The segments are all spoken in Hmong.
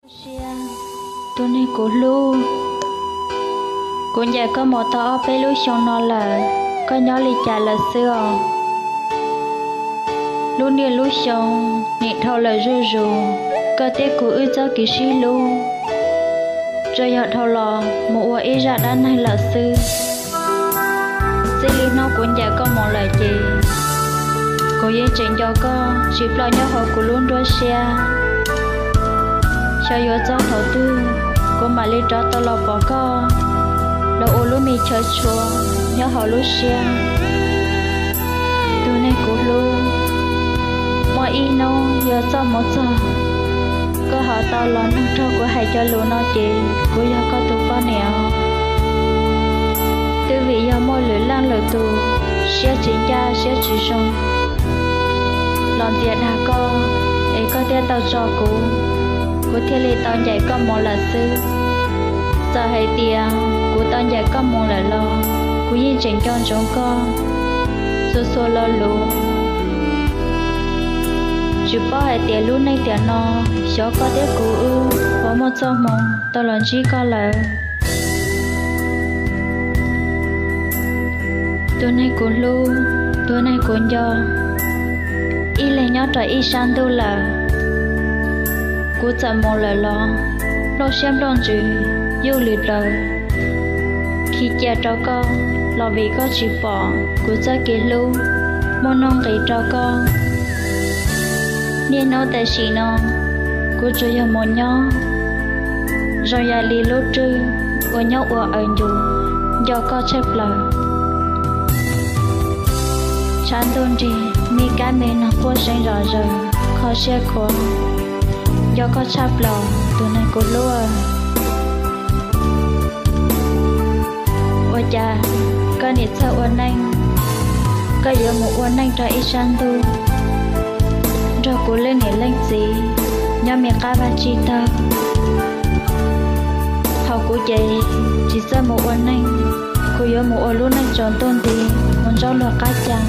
Lub siab, tus neeg kuv hlub, kuv ncaim koj mus tau ob peb lub xyoo no lawm, koj nyob li cas lawm xwb os? Lub niaj lub xyoo nim dhau lawm zuj zus, koj thiab kuv wb txoj kev sib hlub tsuas yog dhau los mus ua ib zaj dab neeg lawm xwb. Txij li hnub kuv ncaim koj mus lawm ces kuv yeej tseem nco koj tsis ploj nyob hauv kuv lub nruab siab. Xyov yuav txog thaum twg kuv mam li rov tau los pom koj los ua lub me chaw tshua nyob hauv lub siab. Tus neeg kuv hlub, muaj ib hnub yog txoj hmoov txog, koj ho tau los nug rau kuv hais cov lus no ces kuv yog koj tus poj niam. Twb vim yog muaj lwm leej lwm tus siab tsis ncaj siab tsis zoo los ntxias dag koj, es koj thiaj tau tso kuv, kuv thiaj li tau ncaim koj mus lawm xwb. Txawm hais tias kuv tau ncaim koj mus lawm los kuv yeej tseem nco ntsoov koj txhua txhua lo lus. Tsis paub hais tias lub neej tiam no xyov koj thiab kuv wb puas muaj txoj hmoo tau los ntsib koj lawm. Tus neeg kuv hlub, tus neeg kuv nco, ib leeg nyob rau ib sab ntuj lawm. Kuv txawm mus lawm los nplooj siab nplooj ntsws yuj lwm plaws khi cia rau koj, los vim koj tsis pom kuv txoj kev hlub muaj nuj nqis rau koj. Niaj hnub tam sim no kuv tsuas yog mus nyob zoo yam li lub rwj uas nyob ua aws ncus nco koj tshaj plaws. Tshav ntuj nrig, me kab me noog quaj seev zom zaws, kho siab khuav nco koj tshaj plaws tus neeg kuv hlub. Ua cas koj niam txawj ua neej, koj yuav mus ua neej rau ib sab ntuj nrog kuv leej niam leej txiv nyob me qab vaj tsib taug. Hos kuv ces tsis txawj mus ua neej, kuv yuav mus ua lub neej tsaus ntuj nti mus ntsaub luag qab ca.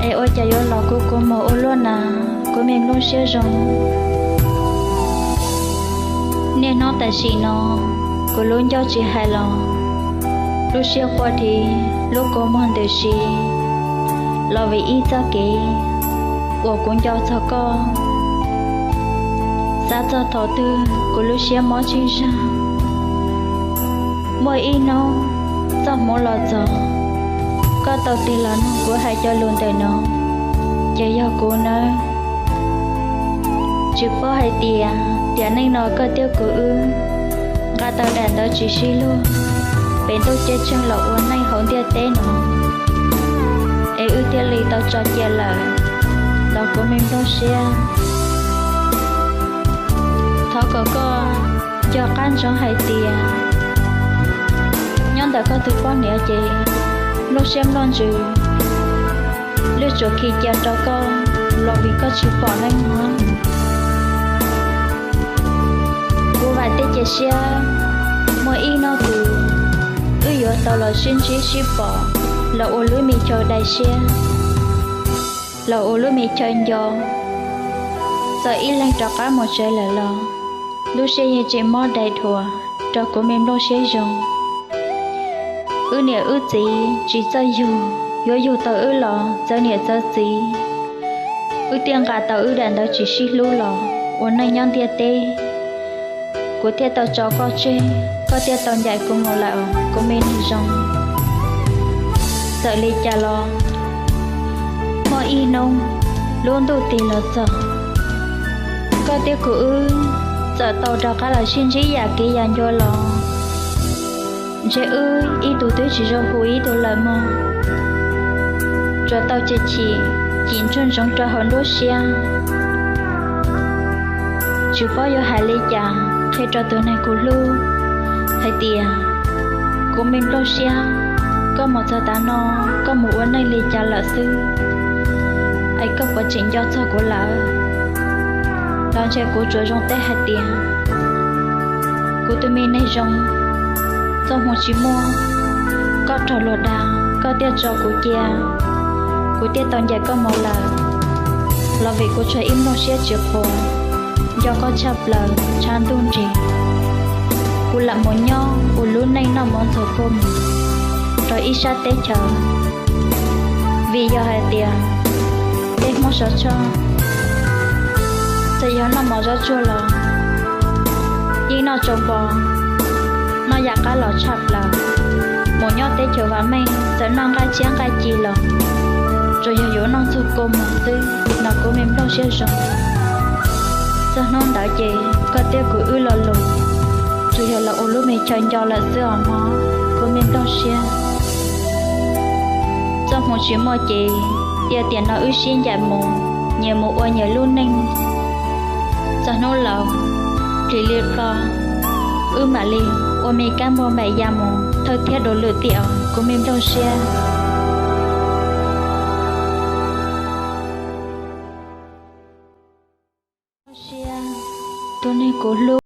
Es ua cas yuav los kuv kuv mus ua luaj na, kuv me nplooj siab zoo. Niaj hnub tam sim no kuv lub ncauj tsis hais los, lub siab quaj dhi, lub kua muag ntws si, los vim ib txoj kev uas kuv nco txog koj. Xav txog thaum twg kuv lub siab mob tsib zag. Muaj ib hnub txoj hmoov los txog, koj tau tig los nug kuv hais cov lus ntawm no, ces yog kuv nawb. Tsis paub hais tias tiam neej no koj thiab kuv wb nqa tau daim ntawv tsis sib luag pem ntuj ceeb tsheej los ua neej hauv ntiaj teb no, es wb thiaj li tau tso cia lawm los kuv me nplooj siab. Thov kom koj nco qab ntsoov hais tias nyob ntawm koj tus poj niam ces nplooj siab nplooj ntsws lwj tsuas khi cia rau koj los vim koj tsis pom leej nuav. Kuv vam thiab cia siab muaj ib hnub twg wb yuav tau los sib ntsib sib pom los ua lub me chaw dai siab, los ua lub me chaw nco. Txawm ib leeg rov qab mus tsev lawm los lub siab yeej tseem mob dai dhuav rau kuv me nplooj siab zoo. Wb niam wb txiv tsis txawj yug, yuav yug tau wb los txawv niam txawv txiv. Wb thiaj nqa tau wb daim ntawv tsis sib hlub los ua neej nyob ntiaj teb. Kuv thiaj tau tso koj tseg, koj thiaj tau ncaim kuv mus lawm kuv me neeg zoo. Txawm li cas los muaj ib hnub lub ntuj tig los txog, koj thiab kuv wb txawm tau rov qab los sib ntsib yam kev yam ncua los, ntshe wb ib tug twb tsis zoo hu ib tug lawm mog. Tsuas tau cim chim, cim ntsoog ntsoov rau hauv nruab siab. Tsis paub yuav hais li cas qhia rau tus neeg kuv hlub hais tias, kuv me nplooj siab, koj mus txog tav no, koj mus ua neej li cas lawm xwb, es koj puas tseem nco txog kuv lawm? Los ntshe kuv tsuas zoo teb hais tias, kuv tus me neeg zoo, txoj hmoo tsis muaj, koj raug luag dag koj thiaj tso kuv cia, kuv thiaj tau ncaim koj mus lawm, los vim kuv tshuav ib nplooj siab tsis qhuas. nco koj tshaj plaws tshaj ntuj nrig. Kuv lam mus nyob ua lub neej noj mov ntxuag kua muag rau ib sab teb chaws, vim yog hais tias peb Hmoob sawv tshaj, txawm yog noj mov zaub tsuag los yeej noj tsau npo, noj yam qab los tshaj plaws. Mus nyob teb chaws vam meej txawm noj nqaij tshiab nqaij ci los tsuas yog yuav noj ntxuag kua muag xwb no kuv me nplooj siab zoo. Txog hnub ntawd ces koj thiab kuv wb lo lus tsuas yog los ua lub me chaw nco lawm xwb os mog kuv me nplooj siab. Txoj hmoo tsis muaj ces, yog tiam no wb sib ncaim mus, nyias mus ua nyias lub neej. Txog hnub laus, plig li ko, wb mam li ua me kab npauj npaim ya mus thawj thiab du lwm tiam os kuv me nplooj siab. Siab, tus neeg kuv hlub.